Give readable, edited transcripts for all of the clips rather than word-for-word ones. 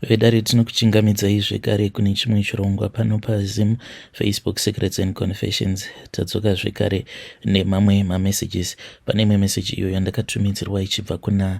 Vedare, tinokuchingamidzai zvekare kune chimwe chirongwa pano paZim Facebook Secrets and Confessions. Tadzoka zvekare nemamwe mamessages. Pane imwe meseji iyo yandakatumidzirwa ichibva kuna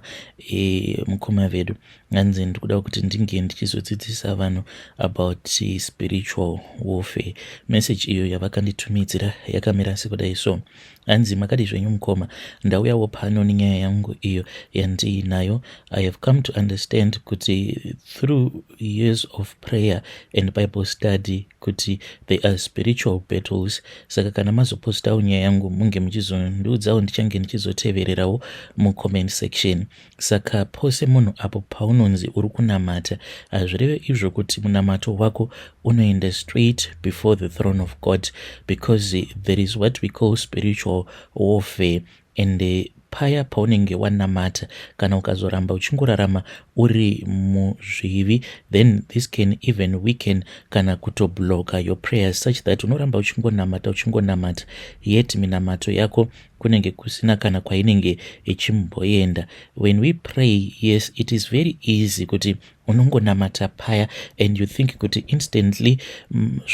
mukoma vedu. Hanzi ndikuda kuti ndinge ndichizodzidzisa vanhu about spiritual warfare. Message iyo yavakanditumidzira yakamira sekudai so. Hanzi, "Makadi zvenyu mukoma? Ndauyawo pano nenyaya yangu iyo yandiinayo. I have come to understand kuti through years of prayer and Bible study kuti there are spiritual battles. Saka kana mazopostawo nyaya yangu, munge muchizondiudzawo, ndichange ndichizotevererawo mucomment section." Saka pose munhu apo paunonzi uri kunamata, hazvireve izvo kuti munamato wako unoenda straight before the throne of God, because there is what we call spiritual warfare. And paya paunenge wanamata, kana ukazoramba uchingorarama uri muzvivi, then this can even weaken kana kutoblocka your prayers, such that unoramba uchingonamata, uchingonamata, yet minamato yako kunenge kusina kana kwainenge ichimboenda. When we pray, yes, it is very easy kuti unongonamata paya and you think kuti instantly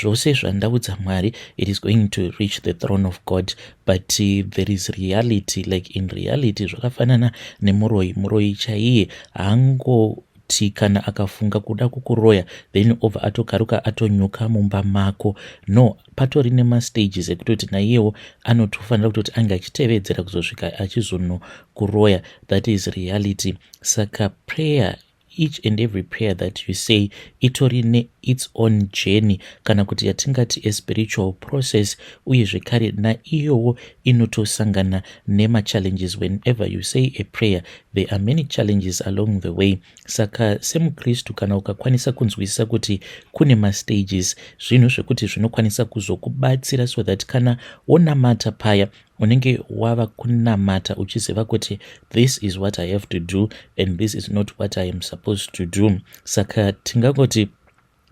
zvose zvandaudza Mwari, it is going to reach the throne of God. But there is reality. Like in reality, zvakafanana nemuroyi. Muroyi chaiye haangoti kana akafunga kuda kukuroya, then obva atokaruka atonyuka mumba mako. No, patori nemastages ekutoti naiyewo anotofanira kutoti ange achitevedzera kuzosvika achizonokuroya. That is reality. Saka prayer, each and every prayer that you say, itori neits own journey, kana kuti yatingati a spiritual process. Uye zvekare naiyowo inotosangana nemachallenges. Whenever you say a prayer, there are many challenges along the way. Saka semukristu, kana ukakwanisa kunzwisisa kuti kune mastages, zvinhu zvekuti zvinokwanisa kuzokubatsira, so that kana wonamata paya, unenge wava kunamata uchiziva kuti this is what I have to do and this is not what I am supposed to do. Saka tingangoti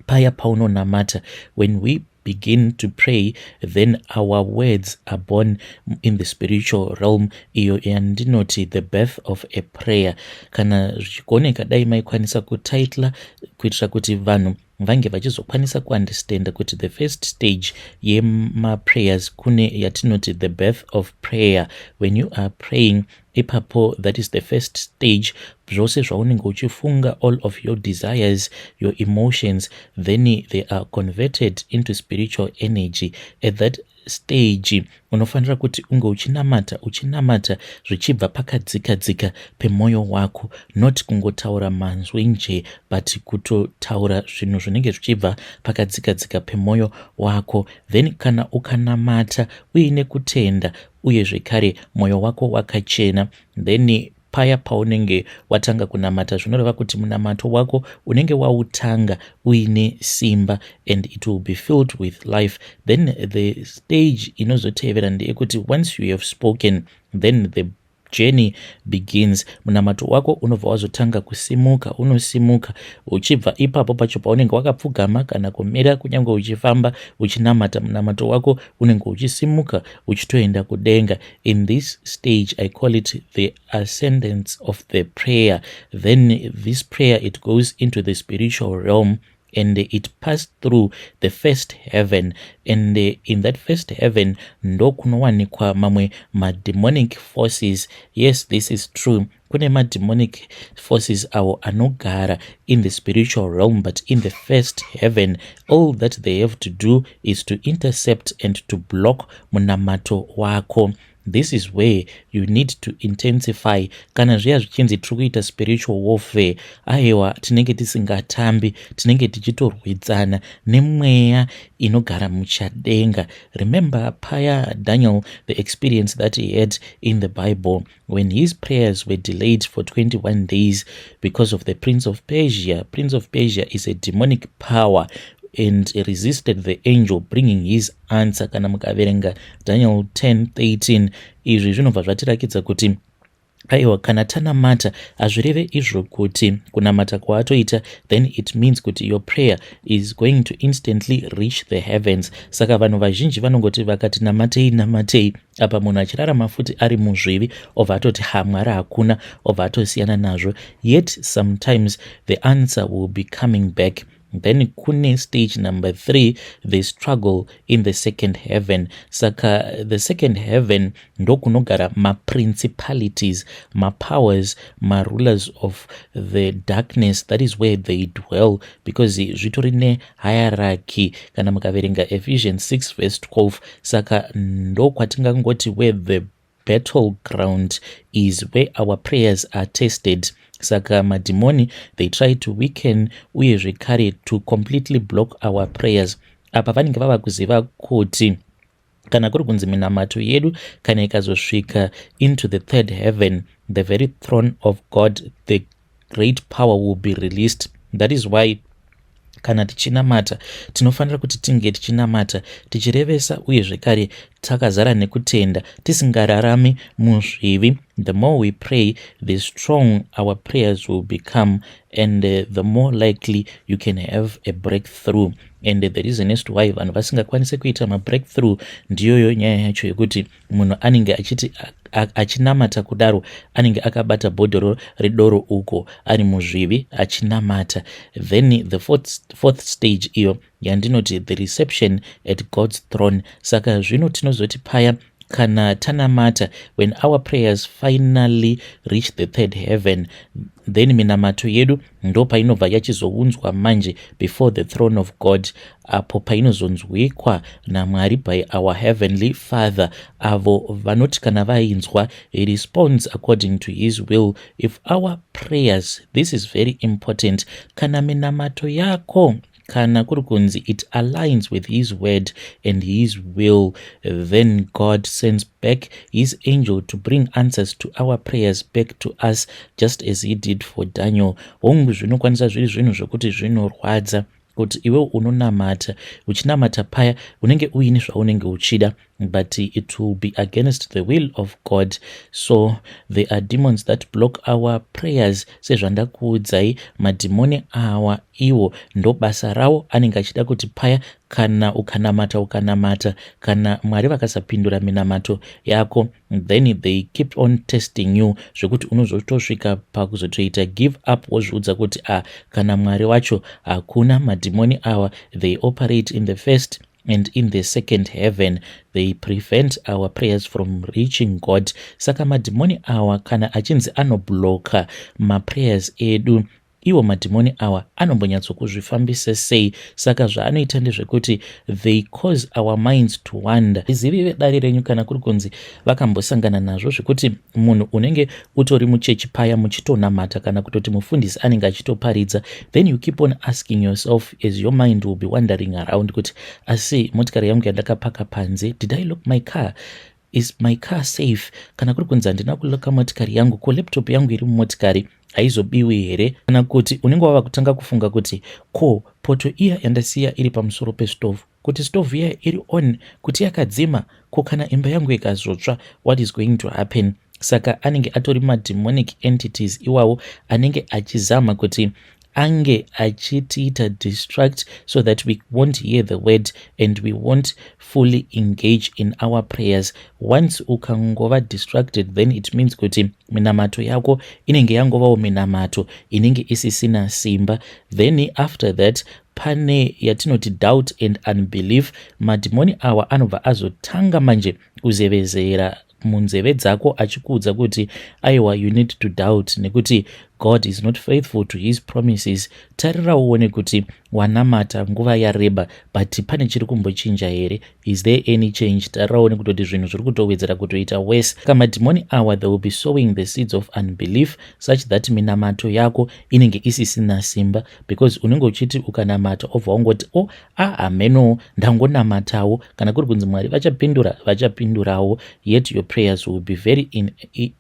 paya paunonamata, when we begin to pray, then our words are born in the spiritual realm, iyo yandinoti the birth of a prayer. Kana zvichigoneka, dai maikwanisa kutaitla kuitira kuti vanhu vange vachizokwanisa kuunderstanda kuti the first stage yemaprayers kune yatinoti the birth of prayer. When you are praying ipapo, that is the first stage. Zvose zvaunenge uchifunga, all of your desires, your emotions, then they are converted into spiritual energy. At that stage unofanira kuti unge uchinamata, uchinamata zvichibva pakadzika dzika pemwoyo wako, not kungotaura manzwi nje, but kutotaura zvinhu zvinenge zvichibva pakadzika dzika pemwoyo wako. Then kana ukanamata uine kutenda, uye zvekare mwoyo wako wakachena, then paya paunenge watanga kunamata, zvinoreva kuti munamato wako unenge wautanga uine simba and it will be filled with life. Then the stage inozotevera ndeyekuti once you have spoken, then the journey begins. Munamato wako unobva wazotanga kusimuka, unosimuka uchibva ipapo pacho paunenge wakapfugama kana kumira, kunyange uchifamba uchinamata, munamato wako unenge uchisimuka uchitoenda kudenga. In this stage I call it the ascendance of the prayer. Then this prayer, it goes into the spiritual realm and it passed through the first heaven. And in that first heaven ndokunowanikwa mamwe mademonic forces. Yes, this is true. Kune mademonic forces awo anogara in the spiritual realm, but in the first heaven. All that they have to do is to intercept and to block munamato wako. This is where you need to intensify. Kana zviya zvichinzi tiri kuita spiritual warfare, aiwa, tinenge tisingatambi, tinenge tichitorwidzana nemweya inogara muchadenga. Remember paya Daniel, the experience that he had in the Bible when his prayers were delayed for 21 days because of the prince of Persia. Prince of Persia is a demonic power and resisted the angel bringing his answer. Kana mukaverenga Daniel 10:13, izvi zvinobva zvatirakidza kuti Aiwa, kana tanamata, hazvireve izvo kuti kunamata kwaatoita, then it means kuti your prayer is going to instantly reach the heavens. Saka vanhu vazhinji vanongoti vakati namatei, namatei, apa munhu achirarama futi ari muzvivi, obva atoti, "Ha, Mwari hakuna," obva atosiyana nazvo. Yet sometimes the answer will be coming back. Then kune stage number three, the struggle in the second heaven. Saka the second heaven ndokunogara maprincipalities, mapowers, marulers of the darkness. That is where they dwell, because zvitori nehierarchy kana mukaverenga Ephesians 6 verse 12. Saka ndokwatingangoti where the battleground is, where our prayers are tested. Saka madhimoni, they try to weaken uye zvekare to completely block our prayers. Apa vanenge vava kuziva kuti kana kuri kunzi minamato yedu kana ikazosvika into the third heaven, the very throne of God, the great power will be released. That is why kana tichinamata, tinofanira kuti tinge tichinamata tichirevesa uye zvekare takazara nekutenda, tisingararami muzvivi. The more we pray, the strong our prayers will become and the more likely you can have a breakthrough. And the reason as to why vanhu vasingakwanisi kuita mabreakthrough ndiyoyo nyaya yacho yekuti munhu anenge achiti achinamata kudaro, anenge akabata bhodhoro redoro uko ari muzvivi achinamata. Then the fourth stage, iyo yandinoti the reception at God's throne. Saka zvino tinozoti paya kana tanamata, when our prayers finally reach the third heaven, then minamato yedu ndo painobva yachizounzwa manje before the throne of God, apo painozonzwikwa naMwari by our heavenly Father, avo vanoti kana vainzwa, he responds according to his will. If our prayers, this is very important, kana minamato yako kana kuri kunzi it aligns with his word and his will, then God sends back his angel to bring answers to our prayers back to us, just as he did for Daniel. Hongu, zvinokwanisa zviri zvinhu zvokuti zvinorwadza kuti iwe unonamata, uchinamata paya unenge uine zvaunenge uchida, but it will be against the will of God. So there are demons that block our prayers. Sezvandakuudzai, madhimoni awa iwo ndo basa rawo, anenge achida kuti paya kana ukanamata, ukanamata, kana Mwari vakasapindura minamato yako, then they keep on testing you zvekuti unozotosvika pakuzotoita give up, wozviudza kuti, "A ah, kana Mwari wacho hakuna." Madhimoni awa, they operate in the first and in the second heaven. They prevent our prayers from reaching God. Saka madhimoni awa kana achinzi anoblocka maprayers edu, iwo madhimoni awa anombonyatsokuzvifambisa sei? Saka zvaanoita ndezvekuti they cause our minds to wander. Zivi vedare renyu kana kuri kunzi vakambosangana nazvo zvekuti munhu unenge utori muchechi paya muchitonamata, kana kutoti mufundisi anenge achitoparidza, then you keep on asking yourself as your mind will be wandering around kuti, "Asi motikari yangu yandakapaka panze, did I lock my car? Is my car safe? Kana kuri kunzi handina kulocka motikari yangu, ko laptop yangu iri mumotikari haizobiwi here?" Kana kuti unenge wava kutanga kufunga kuti, "Ko poto iya yandasiya iri pamusoro pestovhu, kuti stovhu iya iri on, kuti yakadzima? Ko kana imba yangu ikazotsva, what is going to happen?" Saka anenge atori mademonic entities iwawo anenge achizama kuti ange achitiita distract so that we won't hear the word and we won't fully engage in our prayers. Once ukangova distracted, then it means kuti minamato yako inenge yangovawo minamato inenge isisina simba. Then after that pane yatinoti doubt and unbelief. Madhimoni awa anobva azotanga manje kuzevezera munzeve dzako achikuudza kuti, "Aiwa, you need to doubt nekuti God is not faithful to his promises. Tarira uone kuti wanamata nguva yareba, but pane chiri kumbochinja here? Is there any change? Tarira uone kutoti zvinhu zviri kutowedzera kutoita worse." Kamadhimoni awa, they will be sowing the seeds of unbelief such that minamato yako inenge isisina simba, because unenge uchiti ukanamata obva wangoti, "O oh, ahameno, ndangonamatawo. Kana kuri kunzi Mwari vachapindura, vachapindurawo." Yet your prayers will be very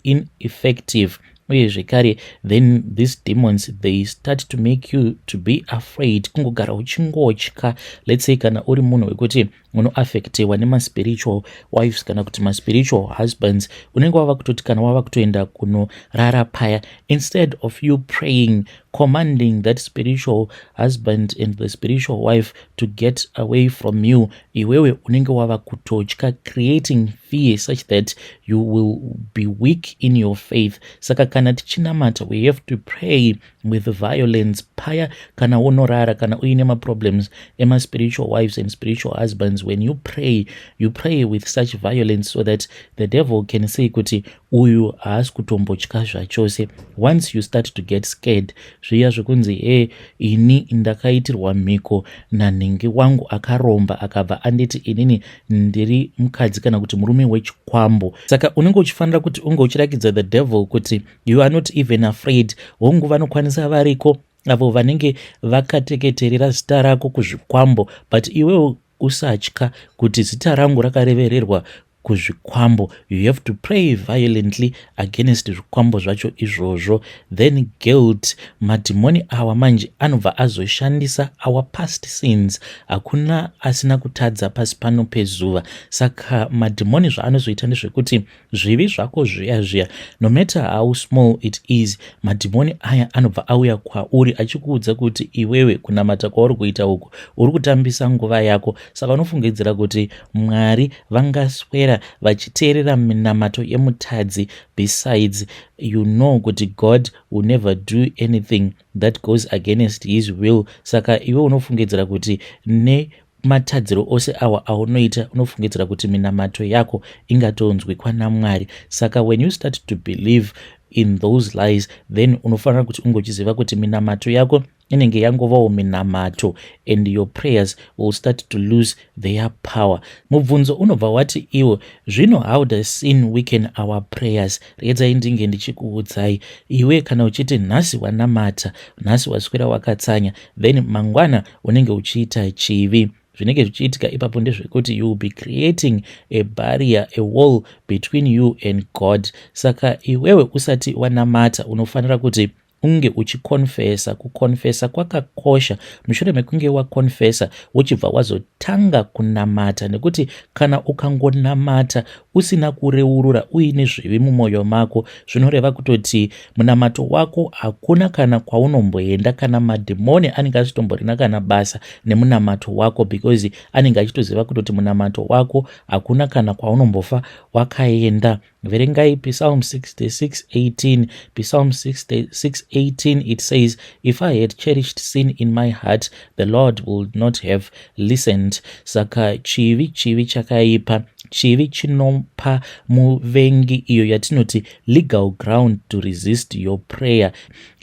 ineffective. Uye zvekare, then these demons, they start to make you to be afraid, kungogara uchingotya. Let's say kana uri munhu wekuti Unoaffectiwa nemaspiritual wives kana kuti maspiritual husbands. Unenge wava kutoti kana wava kutoenda kunorara paya, instead of you praying, commanding that spiritual husband and the spiritual wife to get away from you, iwewe unenge wava kutotya, creating fear such that you will be weak in your faith. Saka kana tichinamata, we have to pray with violence. Paya kana unorara, kana uine maproblems emaspiritual wives and spiritual husbands, when you pray, you pray with such violence so that the devil can say kuti uyu haasi kutombotya zvachose. Once you start to get scared, zviya zvekunzi, "He, ini ndakaitirwa mhiko nanhingi wangu akaromba, akabva anditi inini ndiri mukadzi kana kuti murume wechikwambo." Saka unenge uchifanira kuti unge uchirakidza the devil kuti you are not even afraid. Hongu, vanokwanisa variko avo vanenge vakateketerera zita rako kuzvikwambo, but iwewo usatya kuti zita rangu rakarevererwa kuzvikwambo. You have to pray violently against zvikwambo zvacho izvozvo. Then guilt. Madhimoni awa manje anobva azoshandisa our past sins. Hakuna asina kutadza pasi pano pezuva. Saka madhimoni zvaanozoita ndezvekuti zvivi zvako zviya zviya, no matter how small it is, madhimoni aya anobva auya kwauri achikuudza kuti iwewe kunamata kwauri kuita uku uri kutambisa nguva yako. Saka unofungidzira kuti Mwari vangaswera vachiteerera minamato yemutadzi? Besides, you know kuti God will never do anything that goes against his will. Saka iwe unofungidzira kuti nematadziro ose awa aunoita, unofungidzira kuti minamato yako ingatonzwikwa naMwari? Saka when you start to believe in those lies, then unofanira kuti ungochiziva kuti minamato yako inenge yangovawo minamato and your prayers will start to lose their power. Mubvunzo unobva wati iwo zvino, how does sin weaken our prayers? Regedzai ndinge ndichikuudzai. Iwe kana uchiti nhasi wanamata, nhasi waswera wakatsanya, then mangwana unenge uchiita chivi, zvinenge zvichiitika ipapo ndezvekuti you will be creating a barrier, a wall between you and God. Saka iwewe usati wanamata, unofanira kuti unge uchikonfesa. Kukonfesa kwakakosha. Mushure mekunge wakonfesa, wochibva wazotanga kunamata, nekuti kana ukangonamata usina kureurura, uine zvivi mumwoyo mako, zvinoreva kutoti munamato wako hakuna kana kwaunomboenda. Kana madhimoni anenge asitomborina kana basa nemunamato wako, because anenge achitoziva kutoti munamato wako hakuna kana kwaunombofa wakaenda. Verengai Psalm 66:18. Psalm 66:18, it says, "If I had cherished sin in my heart, the Lord would not have listened." Saka chivi, chivi chakaipa. Chivi chinopa muvengi iyo yatinoti legal ground to resist your prayer.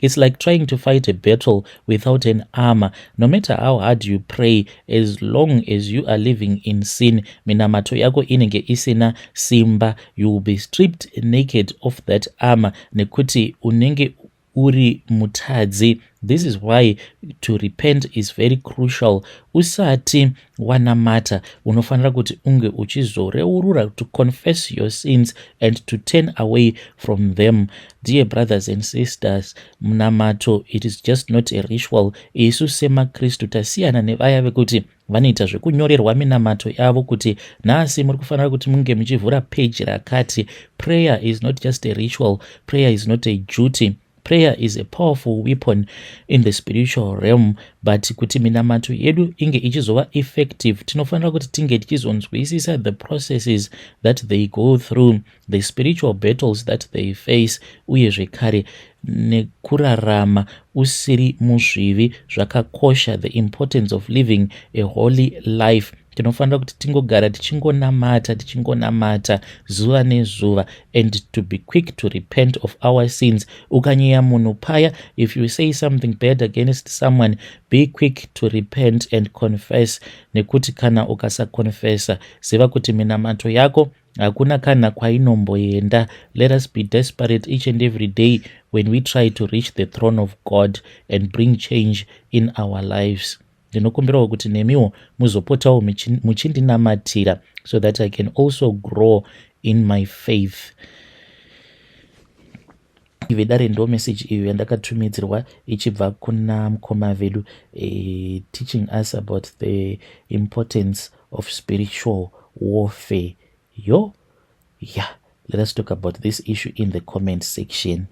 It's like trying to fight a battle without an armor. No matter how hard you pray, as long as you are living in sin, minamato yako inenge isina simba. You will be stripped naked of that armor, nekuti unenge uri mutadzi. This is why to repent is very crucial. Usati wanamata, unofanira kuti unge uchizoreurura, to confess your sins and to turn away from them. Dear brothers and sisters, munamato, it is just not a ritual. Isu semaKristu tasiyana nevaya vekuti vanoita zvekunyorerwa minamato yavo kuti nhasi muri kufanira kuti munge muchivhura peji rakati. Prayer is not just a ritual. Prayer is not a duty. Prayer is a powerful weapon in the spiritual realm. But kuti minamato yedu inge ichizova effective, tinofanira kuti tinge tichizonzwisisa the processes that they go through, the spiritual battles that they face, uye zvekare nekurarama usiri muzvivi zvakakosha, the importance of living a holy life. Tinofanira kuti tingogara tichingonamata, tichingonamata zuva nezuva, and to be quick to repent of our sins. Ukanyeya munhu paya, if you say something bad against someone, be quick to repent and confess, nekuti kana ukasakonfesa, ziva kuti minamato yako hakuna kana kwainomboenda. Let us be desperate each and every day when we try to reach the throne of God and bring change in our lives. Ndinokumbirawo kuti nemiwo muzopotawo muchindinamatira so that I can also grow in my faith. Vedare, ndo message iyo yandakatumidzirwa ichibva kuna mukoma vedu, teaching us about the importance of spiritual warfare. Yo, yeah, let us talk about this issue in the comment section.